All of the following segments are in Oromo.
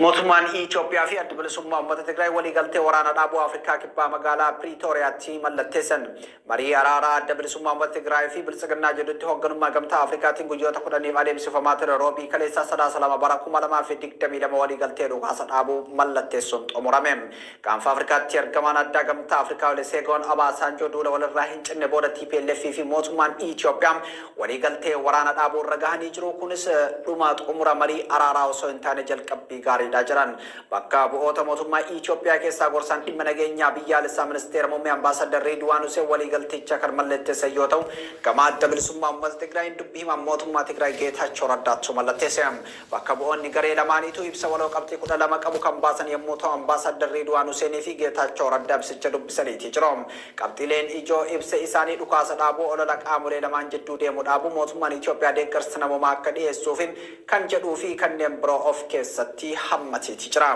Mootummaan Itoophiyaa fi Addi Bilisummaa Uummata Tigraay waliigaltee waraana dhaabuu Afrikaa Kibbaa magaalaa Piriitooriyaatti mallatteessan. Marii araaraa Adda Bilisummaa Uummata Tigraay fi Biltsiginnaa jidduutti hoogganummaa Gamtaa Afrikaatiin guyyoota 10f adeemsifamaa ture Roobii kaleessaa Sadaasa 2 bara 2022 waliigaltee dhukaasa dhaabuu mallatteessuun xumurame. Gaanfa Afrikaatti ergamaan addaa Gamtaa Afrikaa Oluseegoon Obaasaanjoo duula walirraa hin cinne booda tplf fi mootummaan Itoophiyaa waliigaltee waraana dhaabuu irra gahanii jiru. Kunis dhuma xumura marii araaraa osoo hin taane jalqabbii gaariidha jedhan. Bakka bu'oota mootummaa Itoophiyaa keessaa gorsaan dhimma nageenyaa biyyaalessaa ministeera muummee Ambaasaddar Reedwaan Huseen waliigalticha kan malletteessan yoo ta'u, gama Adda Bilisummaa Uummata Tigraayiin dubbi himaan mootummaa Tigraay Geetaachoo Raddaattu mallatteesse. Bakka bu'oonni garee lamaaniituu ibsa waloo qabxii 12 qabu kan baasan yommuu ta'u, Ambaasaaddar Riidwaan Huseenii fi Geetaachoo Raddaa ibsicha dubbisaniitii jiru. Qabxiileen ijoo ibsa isaanii dhukaasa dhaabuu, olola qaamolee lamaan jidduu deemu dhaabuu, mootummaan Itoophiyaa deeggarsa namoomaa akka dhiyeessuufi kan jedhuu fi kanneen biroo of keessatti hammateeti jira.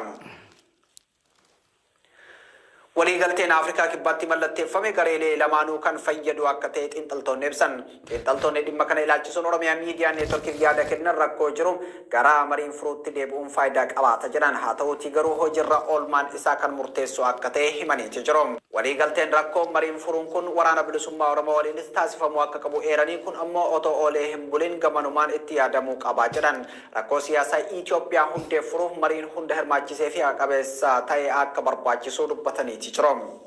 Waliigalteen Afrikaa Kibbaatti mallatteeffame gareelee lamaanuu kan fayyadu akka ta'e xiinxaltoonni ibsan. Xiinxaltoonni dhimma kana ilaalchisuun Oromiyaa Miidiyaa Neetworkiif yaada kennan rakkoo jiru gara mariin furuutti deebi'uun faayidaa qabaata jedhan. Haa ta'uutii garuu hojirra oolmaan isaa kan murteessu akka ta'e himaniiti jiru. Waliigalteen rakkoo mariin furuun kun Waraana Bilisummaa Oromoo waliinis taasifamuu akka qabu eeranii kun ammoo otoo oolee hin bulin gamanumaan itti yaadamuu qaba jedhan. Rakkoo siyaasaa Itoophiyaa hundeen furuuf mariin hunda hirmaachisee fi haqa qabeessa ta'e akka barbaachisu dubbataniiti jiru.